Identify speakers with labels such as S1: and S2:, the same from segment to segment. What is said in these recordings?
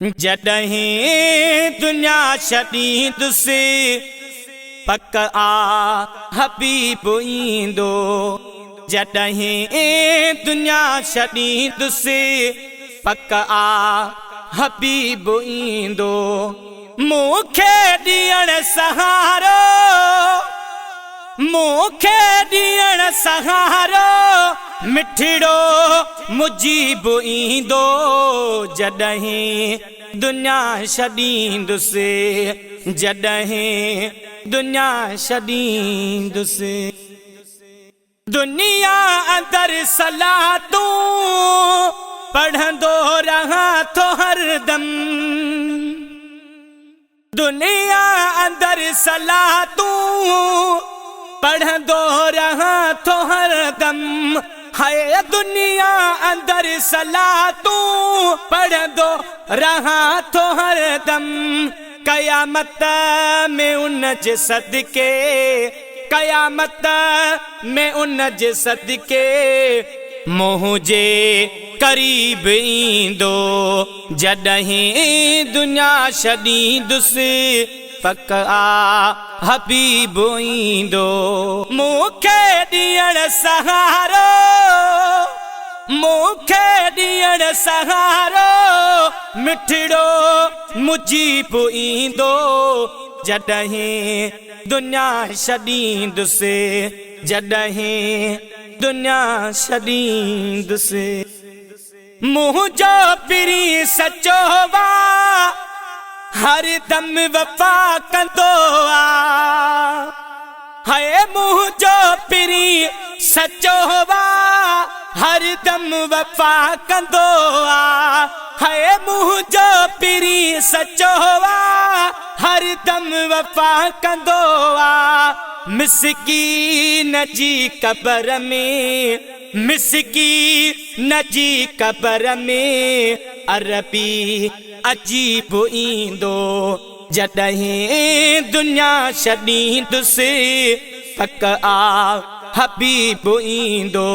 S1: جڏهن دنيا ڇڏيندس پڪ آ حبيب ايندو. جڏهن دنيا ڇڏيندس پڪ آ حبيب ايندو. مون کي ڏيڻ سهارو، مون کي ڏيڻ سهارو، مٺڙو مجيب ايندو. جڏهن دنيا ڇڏيندس، جڏهن دنيا ڇڏيندس. دنيا اندر صلاتون پڙهندو رهان ٿو هردم. دنيا اندر صلاتون پڙهندو رهان ٿو هردم. هاء دنيا اندر صلاتون پڙهندو رهان ٿو هردم. قيامت ۾ ان جي صدقي، قيامت ۾ ان جي صدقي منهنجي قريب ايندو. جڏهن دنيا ڇڏيندس پڪ آ حبيب ايندو. مون کي ڏيڻ سهارو، مون کي ڏيڻ سهارو، مٺڙو مجيب ايندو. جڏهن دنيا ڇڏيندس، جڏهن دنيا ڇڏيندس. منهنجو پرين سچو آ، هر دم وفا ڪندو آ. هاء منهنجو پرين سچو آ، هر دم وفا ڪندو آ. هاء منهنجو پرين سچو آ، هر دم وفا ڪندو آ. مسڪين جي قبر ۾، مسڪين جي قبر ۾ عربي عجيب ايندو. جڏهن دنيا ڇڏيندس پڪ آ حبيب ايندو.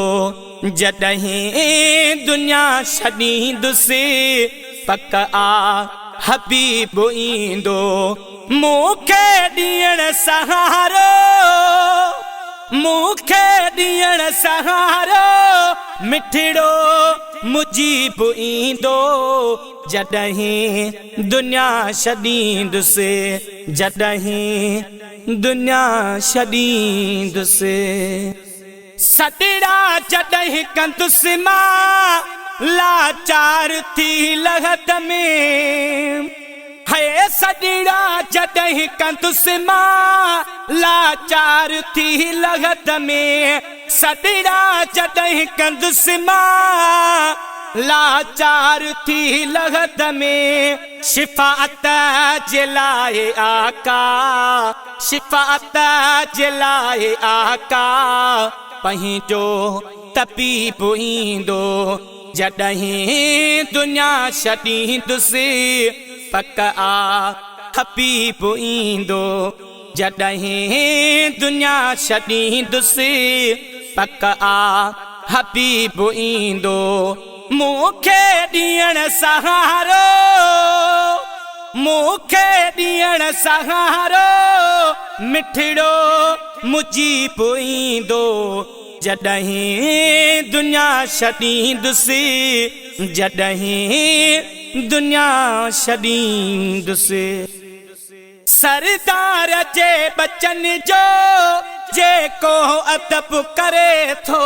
S1: جڏهن دنيا ڇڏيندس پڪ آ حبيب ايندو. مون کي ڏيڻ سهارو، مون کي ڏيڻ سهارو، مٺڙو مجيب ايندو. جڏهن دنيا ڇڏيندس، جڏهن دنيا ڇڏيندس. سڏڙا جڏهن ڪندس مان لاچار ٿي لحد ۾. هي سڏڙا جڏهن ڪندس مان لاچار ٿي لحد ۾. سڏڙا جڏهن ڪندس مان لاچار ٿي لحد ۾. شفاعت جي لاءِ آقا، شفاعت جي لاءِ آقا پنهنجو طبيب ايندو. جڏهن دنيا ڇڏيندس پڪ آ حبيب ايندو. جڏهن دنيا ڇڏيندس پڪ آ حبيب ايندو. مون کي ڏيڻ سهارو، مون کي ڏيڻ سهارو، مٺڙو مجيب ايندو. جڏهن دنيا ڇڏيندس، جڏهن دنيا ڇڏيندس. سردار جي ٻچن جو جيڪو ادب ڪري ٿو،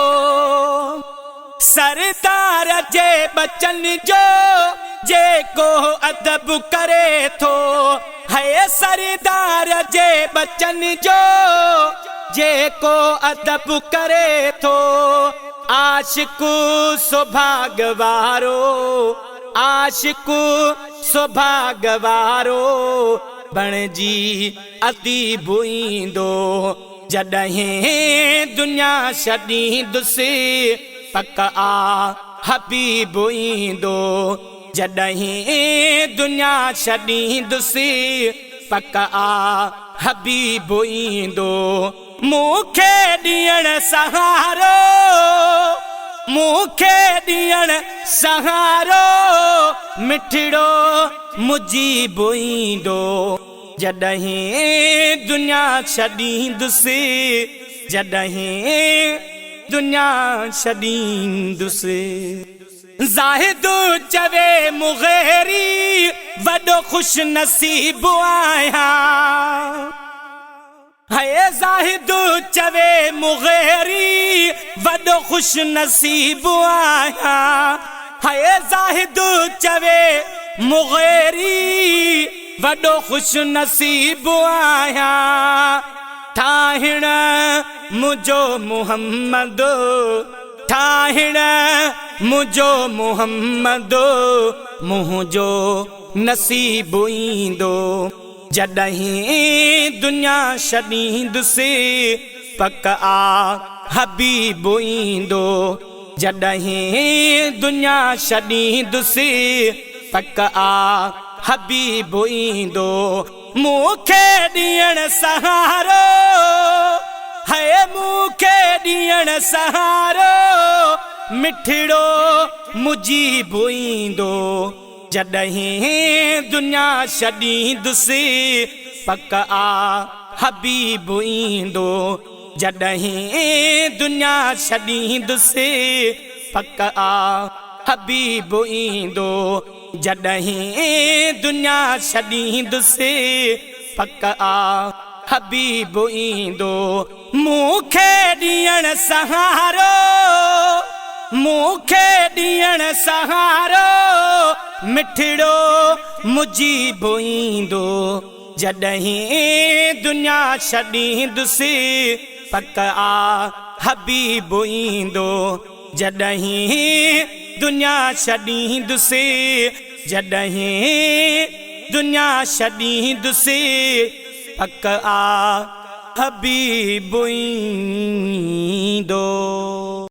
S1: سردار جي ٻچن جو جيڪو ادب ڪري ٿو. هي سردار جي ٻچن جو جيڪو ادب ڪري ٿو. عاشق سڀاڳ وارو، عاشق سڀاڳ وارو بڻجي اديب ايندو. جڏهن دنيا ڇڏيندس پڪ آ حبيب ايندو. جڏهن دنيا ڇڏيندس پڪ آ حبيب ايندو. مون کي ڏيڻ سهارو، مون کي ڏيڻ سهارو، مٺڙو مجيب ايندو. جڏهن دنيا ڇڏيندس، جڏهن دنيا ڇڏيندس. زاهد چوي مغيري، وڏو خوش نصيب آهيان. هي زاهد چوي مغيري، وڏو خوش نصيب آهيان. هي زاهد چوي مغيري، وڏو خوش نصيب آهيان. ٺاهڻ منهنجو محمد، ٺاهڻ منهنجو محمد، منهنجو نصيب ايندو. جڏهن دنيا ڇڏيندس، پڪ آ حبيب ايندو. جڏهن دنيا ڇڏيندس، پڪ آ حبيب ايندو. مون کي ڏيڻ سهارو، هي مون کي ڏيڻ سهارو، مٺڙو مجيب ايندو. جڏهن دنيا ڇڏيندس، پڪ آ حبيب ايندو. جڏهن دنيا ڇڏيندس، پڪ آ حبيب ايندو. جڏهن دنيا ڇڏيندس، پڪ آ حبيب ايندو. مون کي ڏيڻ سهارو، مون کي ڏيڻ سهارو، مٺڙو مجيب ايندو. جڏهن دنيا ڇڏيندس، پڪ آ حبيب ايندو. جڏهن دنيا ڇڏيندس، جڏهن دنيا ڇڏيندس، پڪ آ حبيب ايندو.